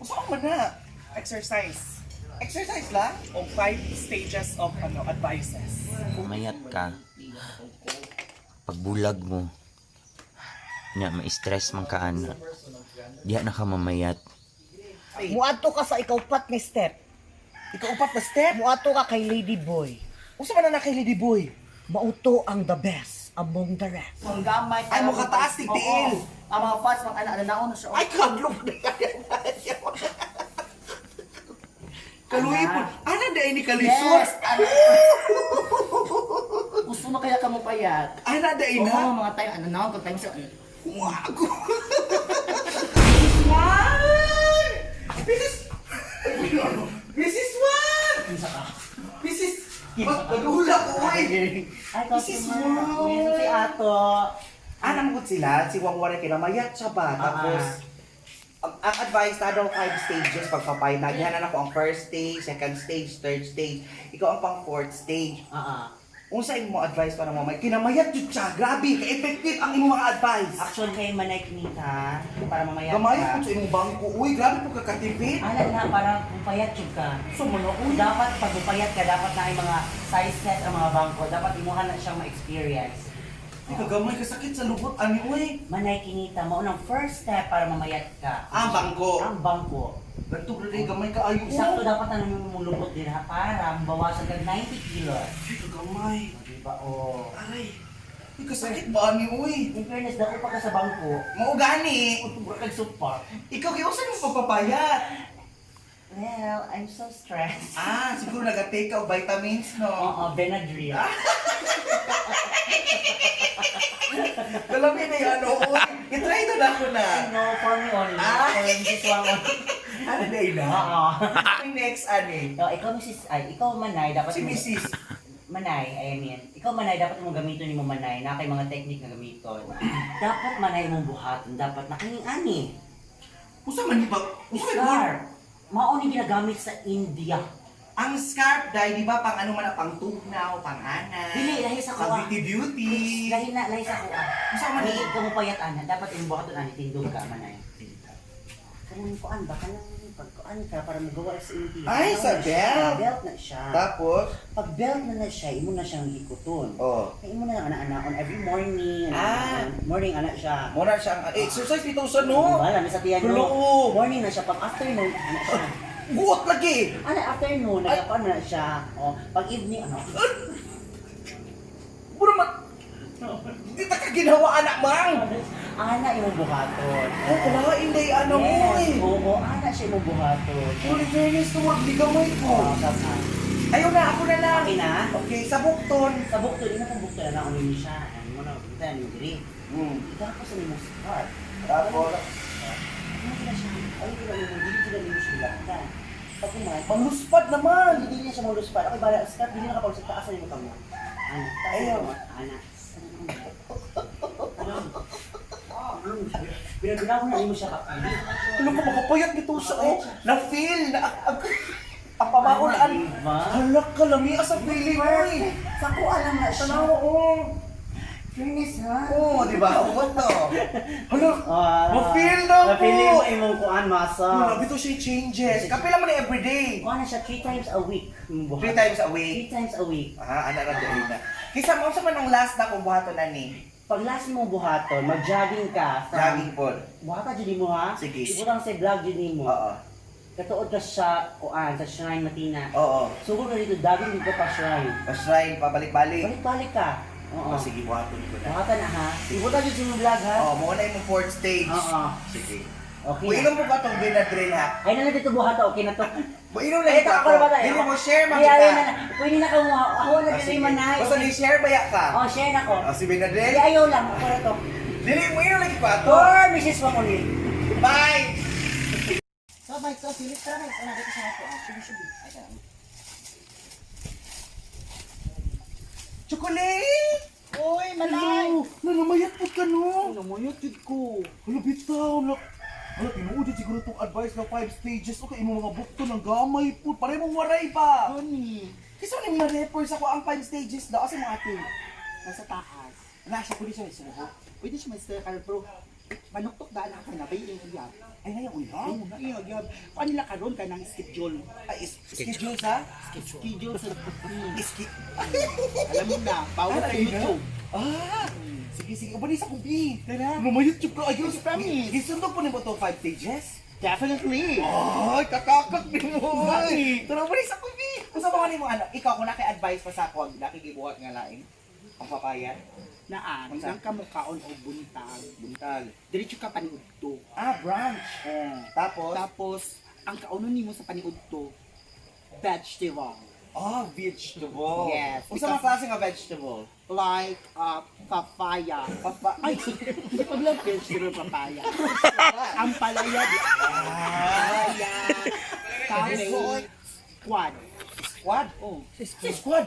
Usa man na? Exercise. Exercise lang? O five stages of ano advices. Mayat ka. Pagbulag mo. Nya, ma-stress man ka ana. Diha na ka mamayat. Muadto ka sa ikaupat nga step. Ikaupat na step? Muadto ka kay Lady Boy. Usa man na na kay Lady Boy? Mauto ang the best among the rest. Ang gamay. Ay, mo kataas, tigtiil. Oo. Ang mga fans, mga anak, naon na siya. Ay, kadlok na kaya. Kaluhi po. Ana na ini kalisod. Yes! Ano? Gusto na kaya ka mo payat. Ana da Oo, ina. mga tayo, ano naon, kag tayo sa. Wago. Wan! Mrs. Mrs. Wan! Mrs. Nagula ko, uy. Ay, Mrs. customer. Wang. Yes, si Ato. Ana mo sila, si Wang Wari kinamayat siya ba? Tapos, ang advice na daw five stages pagpapayat. Nagihanan ako ang first stage, second stage, third stage. Ikaw ang pang fourth stage. Unsa imo advice para mo may kinamayat jud siya. Grabe, ka-effective ang imong mga advice. Actually, kay Manay Kinita, para mamaya Gamay ka. po sa imong bangko. Uy, grabe po kakatipid. Ala na, para pupayat jud ka. So mo na, uy. Dapat pag pupayat ka, dapat na ay mga sizes ang mga bangko. Dapat imuha na siyang ma-experience. Ay, kagamay kasakit sa lubot ani uy. Manay Kinita, mao nang first step para mamayat ka. Ang bangko. Ang bangko. Nagtubro na gamay ka ayo. Sakto dapat na namumulubot din ha, para mabawasan kag 90 kilos. Ay, kagamay. Diba? Oh. Aray. Uy, kasakit ba ani uy? In fairness, dako pa ka sa bangko. Mao gani. Utubra kag supa. Ikaw giusa nimo pagpapayat? Well, I'm so stressed. Ah, siguro naga-take ka og vitamins, no? Oo, Benadryl. Kalami na yung ano, uy. I-try to na ako na. No, for me only. Ah. For Mrs. Wang only. Ano na ina? Oo. Ang next, ani? No, ikaw Mrs. Ay, ikaw Manay, dapat Si Mrs. Manay, I mean, ikaw Manay, dapat mong gamiton nimo Manay, na kay mga technique nga gamiton. Dapat Manay mong buhaton, dapat nakining ani. Usa man ni ba? Usa man Scarf. Mao ni ginagamit sa India. Ang scarf dai di ba pang ano man na, pang tugnaw, pang ana. Dili, lahi sa Pang kuha. beauty beauty. Lahi na, lahi sa kuha. Unsa man Dili ni? ka mo payat ana, dapat imong buhaton ani tindog ka Manay. Kanang kuan ba kanang pagkuan ka para magawa sa India. Ay, Ano sa na siya, belt. Belt na siya. Tapos, Pag belt na na siya, imo na siyang hikuton. oh. Kaya imo na lang ana-anaon every morning. Ah. Morning ana siya. Muna siya ang eh, exercise dito sa no. Wala, may sa tiyan no. Hello. Morning na siya pag afternoon ana siya. Buot lagi. Ana afternoon nagakuan na siya. Oh, pag evening ano. Mura man. Di ta ka ginawa anak mang. Ana imong buhaton. Oh, kulain day ano mo Yes, eh. oo, ana siya imong buhaton. Holy fairness to work, di gamay ko. Oh, sama. Ayaw na, ako na lang. Okay na? Okay, sa bukton. Sa bukton, ina pong bukton ana kunin siya. Ano mo na, bukton ni diri. Tapos ano imong scarf. Tapos, Ano sila siya? Ay, dili na dili sila nimo siya. Pag kumain, maluspad naman. Hindi niya siya maluspad. Okay, bala, scarf, dili na kapag sa taas na yung kamo. Ana, taas na Ayaw. yung kamo. Ana. Ano? Ano? Binabinaw na mo siya kapili. Ano ko makapayat nito siya, oh. Na-feel, na, ang pamaulaan. Diba? Hala ka, lami sa feeling mo eh. Sa ko alam na siya. Tanaw, oh. Fairness, ha? Oo, di ba? What to? Hala, Ah, ma-feel na po. Na-feel mo imong kuan, masa. Grabe to siya changes. Kape lang mo na everyday. Kuan na siya three times a week. Three times a week. Three times a week. Ah, ana ra dali na. Kisa mo sa man ang last na kung buhaton na ni. Pag last mo buhaton, mag-jogging ka. From, Jogging po. Buhata jud mo ha? Sige. Ibutang sa vlog jud nimo. Oo. Katuod ka sa kuan sa Shrine Matina. Oo. Sugod na dito, daging dito pa shrine. Pa-shrine, pabalik-balik. Balik-balik ka. Oo. Oh, sige, buhaton ko na. Buhatan na ha. Ibutan jud sa imong vlog ha. Oo, mo na imong fourth stage. Oo. Sige. Okay. Buinom mo ba itong Benadryl ha? Ay na lang dito buhata, okay na to. Buinom na Ay, ito ito ako. ako na ba tayo? Dili mo share Ay, ayaw makita. na na. Pwede na ka mo. Ako na Ah, dili sige. man na. Basta ni share baya ka. Oh, share na ko. Ah, si Benadryl? Ay, ayaw lang. Ako na to. Dili mo inom lagi pa ato. Or Mrs. Wangoli. Bye! So, bye to. Silip ka na. Ano dito sa ako. Subi, subi. Ay, ka. Chocolate! Uy, manay! Hello! Nanamayat po ka no? Namayat jud ko. Hala, bitaw! Hala, hala, tinuod jud siguro tong advice na five stages. Okay, imong mga bukto ng gamay po. Pare mong waray pa! Tony, Kisa ni mga rappers ako ang five stages daw. Asa mga ate? nasa taas. Wala siya, pwede siya may sumuko. Pwede siya may style pero Manuktok daan ako na bay iyang uyab. Ay, ngayon, uyab? Ay, na iyang uyab. Kuan nila karon kanang schedule. Ay, schedule sa? Schedule sa Iski... Alam mo na, bawal sa Ay, na? YouTube. Ah! Sige, sige. Ubani sa kumbi. Tara. No, may YouTube ka. Ayun, Promise. Gisundog po nimo to five stages? Definitely. Ay, kakakak ni mo. Ay. Tara, ubani sa kumbi. Kung sa mga nimo ano, ikaw kung naki-advise pa sa ako, nakigibuhat nga lain. Ang papaya, Naa, Unsa? nang kamukaon og buntag. buntag. Diretso ka paniudto. Ah, brunch. Oh. Tapos, Tapos, ang kaunon nimo sa paniudto, vegetable. Ah, vegetable. Yes, Unsa mga klase nga vegetable? Like, papaya. Ay, hindi pa lang vegetable papaya. Ang palaya, di Ah, papaya. Cabbage. Squad. Squad. Oh. Si squad.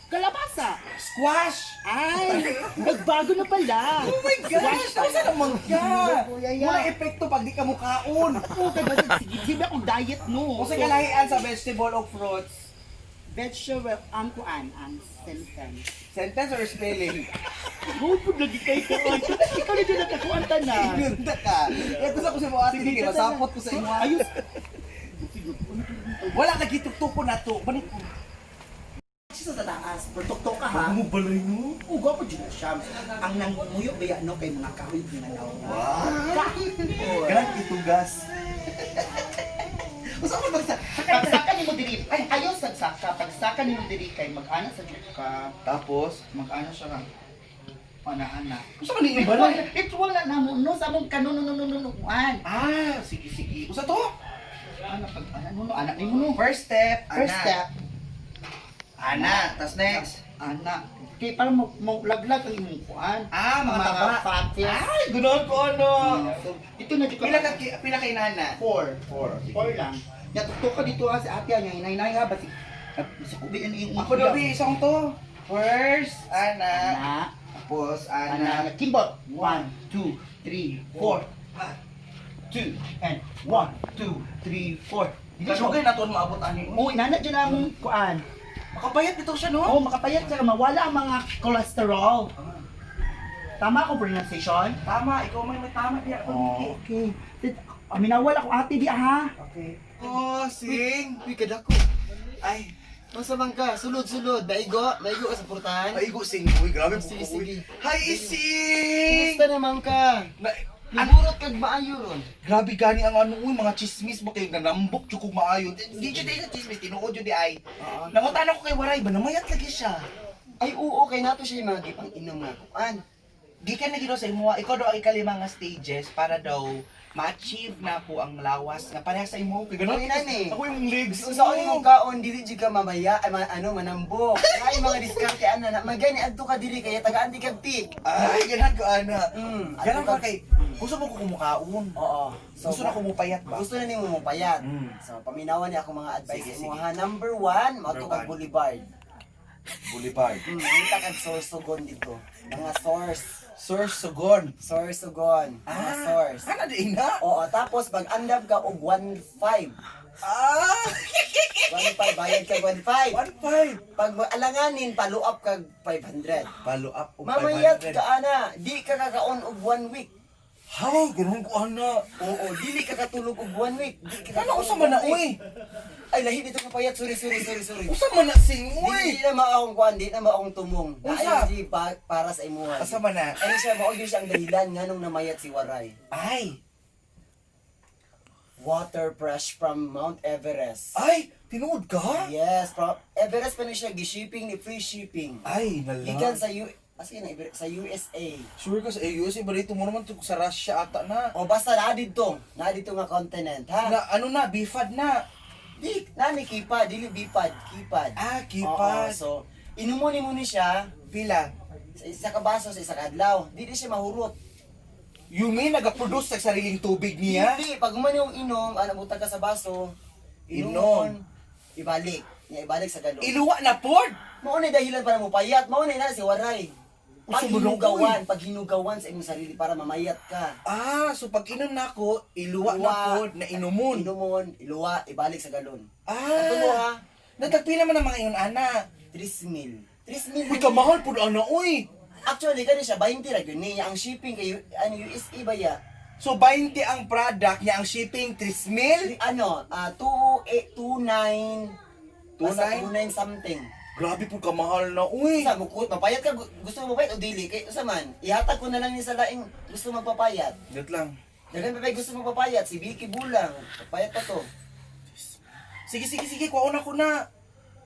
Kalabasa. Squash. Ay, nagbago na pala. Oh my gosh! Unsa naman ka? Wala epekto pag di ka mukaon. Oo, kay basta sige, di ba akong diet no? Unsa kalahian sa vegetable o fruits? Vegetable ang kuan, ang sentence. Sentence or spelling? Go po lagi kay ko. Ikaw na dyan nakakuan ta na. Yun ka. Eh, gusto ko sa mga ate, kay masapot ko sa inyo. Ayos. Wala lagi tuktuko na to. Balik ko. Siya sa taas, tuktok ka ha. Mo balay mo. Ugo po dyan na siya. Ang nangunguyo ba no kay mga kahoy nga naw. Grand itugas. Usa man bagsa. Pagsaka nimo diri, ay ayaw sagsaka, pagsaka nimo diri kay mag-ana sa jud ka. Tapos, Mag-ana siya ka. Ana-ana. usa man ni balay. Ito wala na mo no sa among kanuno no no no no kuan. Ah, sige sige. Usa to? Ana pag ana no no ana nimo no. First step, ana. First step, Ana, tas next. ana. Kay para mo mo laglag ang imong kuan. Ah, mga taba. Fatis. Ay, gunoon ko ano. So, dito na jud ka. Pila ka pila kay nana? Four. Four. Four lang. Natuktok ka dito ha si ate ha, nga hinay ha basig sa kubi ano yung Ako daw bi isang to. First, ana. Ana. Tapos, Ana. ana. Kimbot. One, two, three, four, Five, two, and one, two, three, four. Dito Kasi siya. na to maabot ani. Oh, inana dyan among kuan. Makapayat nito siya no? Oh, makapayat siya. Mawala ang mga cholesterol. Tama ako pronunciation? Tama, ikaw may may tama diya ako. Oh, okay. Aminawal ako ate di ha. Okay. Oh, sing. Uy, kadako. Ay, Masa man ka? Sulod, sulod. Maigo? Maigo ka sa portahan? maigo sing. Uy, grabe Sige, po. sige. Hi, Ising! Kumusta naman ka? Na, Niburot kag maayo ron. grabe gani ang ano uy, mga chismis ba kayo nanambok jud kog maayo. Di jud sa chismis tinuod jud di ay. Nangutan ako kay Waray ba namayat lagi siya. Ay, oo, kay nato siya yung mga gipang inom nga kuan. Gikan na gid sa imo, ikaw daw ang ikalima nga stages para daw ma-achieve na po ang lawas nga pareha sa imo. Kay ganun. Ang ina ni. Ako yung legs. Kung saan imong kaon, dili jud ka mamaya, ay, ano, manambok. Ay, mga diskarte ana na. Magani adto ka diri kaya tagaan di kag tik. Ay, ganahan ko ana. Adto Ganahan ko ka- kay gusto mo ko kumukaon. Oo. So, Gusto na ko mupayat ba? Gusto na nimo mopayat. So, paminawan ni ako mga advice Sige, mo sige. ha. Number one, Number mato kag one. Boulevard. Boulevard. Ngita kag Sorsogon dito. Mga source. Sorsogon. Sorsogon. Mga source. Ana di na. Oo, tapos pag andam ka og 1.5. Ah! 1.5, bayad ka 1.5. 1.5. Pag alanganin, follow up kag 500. Follow up og Mamayat 500. ka ana, di ka kakaon og 1 week. Hay, ganahan ko ana. Oo, dili ka katulog og 1 week. Di ka Ano kakaon usa og man na one week. uy? Ay, lahi dito ka payat. Sorry, sorry, sorry, sorry. Usa man na sing Di, uy. di na maakong kuan, di na maakong tumong. Unsa? Naay di pa, para sa imuha. Asa man na? Ano siya, mao gyud siya ang dahilan nganong namayat si Waray. Ay. Water fresh from Mount Everest. Ay, tinuod ka? Yes, from Everest pa na siya gishipping ni free shipping. Ay, nala. Gikan sa U Asa yun, sa USA. Sure ka sa USA ba dito mo naman to sa Russia ata na. O basta naa didto, naa didto nga continent ha. Na ano na, bifad na. Di na ni kipad, dili bipad, kipad. Ah, kipad. Oo, so inumo nimo ni siya Pila? sa isa ka baso sa isa ka adlaw. Dili siya mahurot. You mean nagaproduce sa sariling tubig niya? Dili pag human yung inom, ano butang ka sa baso, Inom. inomon, ibalik. Nya ibalik sa galon. Iluwa na pod. Mao na dahilan para mo payat, mao na ina si Waray. Pag Uso mo na, hinugawan, pag hinugawan sa imong sarili para mamayat ka. Ah, so pag inom na ako, iluwa na Iluwa. pod na inumon. Inumon, iluwa, ibalik sa galon. Ah. Katulo ha, Natagpila man ang mga ingon ana. 3 mil. 3 mil. Uy, kamahal pod ana oy. Actually kani siya 20 ra gyud niya ang shipping kay ano USA ba ya? So 20 ang product niya, ang shipping 3,000? Ano, 2 29 29 29? 29 something. Grabe po kamahal na. Uy. Sa mo mapayat ka, gusto mo mapayat o dili kay usa man. Ihatag ko na lang ni sa laing gusto magpapayat. Wait lang. Daghan pa gusto magpapayat si Vicky Bulang. Papayat pa to. Sige, sige, sige. Kuha na ko na.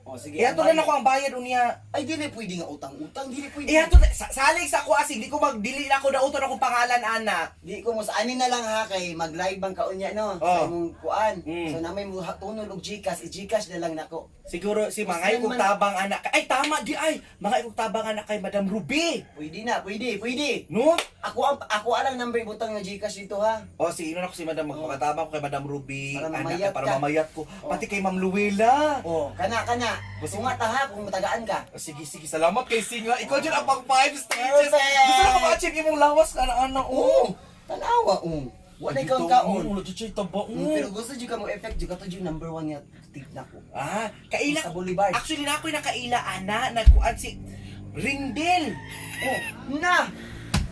Oh, sige. Ihatod na nako ang bayad unya. Ay, dili pwede nga utang-utang, dili pwede. Ihatod na, salig sa ako asig, di ko magdili na ako dauton akong pangalan ana. Di ko mo sa ani na lang ha kay mag-live bang kaunya no Oh. sa imong kuan. So namay mo tunol og GCash, i-GCash na lang nako. Siguro si mga Gusto kong man- tabang anak. Ay tama di ay, mga kong tabang anak kay Madam Ruby. Pwede na, pwede, pwede. No? Ako alang number butang nga GCash dito ha. O si ino ako si Madam, magpakatabang ko kay Madam Ruby, Para anak, mamayat para ka. mamayat ko. Pati kay Ma'am Luwela. Oh, kana kana. Tunga ta ha kung matagaan ka. O, sige, sige, salamat kay Singa. Ikaw dyan ang pang five stages. Perfect! Gusto na ko ma-achieve imong lawas ka na ana. Oh, tanawa oh. Wala ikaw ang kaon. Wala jud siya taba. Pero gusto jud ka mo effect jud ka to jud number 1 nga tip nako. Ah, kaila. Sa Boulevard. Actually na ako'y nakaila ana, nagkuan si Rindel. Oh, na.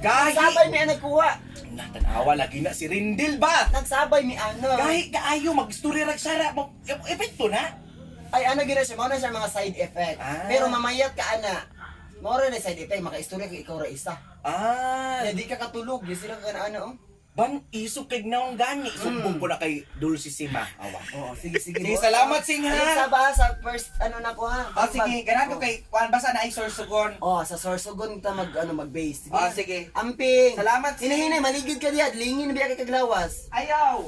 Gahi. Nagsabay mi ang nagkuha. Na tanawa lagi na si Rindel ba? Nagsabay mi ano. Gahi kaayo magstorya rag sara, epekto na. Ay ano gyud na siya, mao na siya mga side effect. Ah. Pero mamayat ka ana. Mao ra na side effect, makaistorya ka ikaw ra isa. Ah, Kaya di ka katulog, di sila ka na ano oh. ban isog kay naong gani. Sumbong ko na kay Dulce Sima. Awa. Oo, sige sige. Sige, salamat, Sing, ha? Ayun, sa ba sa first ano na ko ha. Ah, sige, ganahan ko kay kuan basta na ay sorsogon. Oh, sa Sorsogon ta mag ano mag-base. Ah, sige. Amping. Salamat, Sing. Hinahinay maligid ka diha, lingin biya kay kaglawas. Ayaw.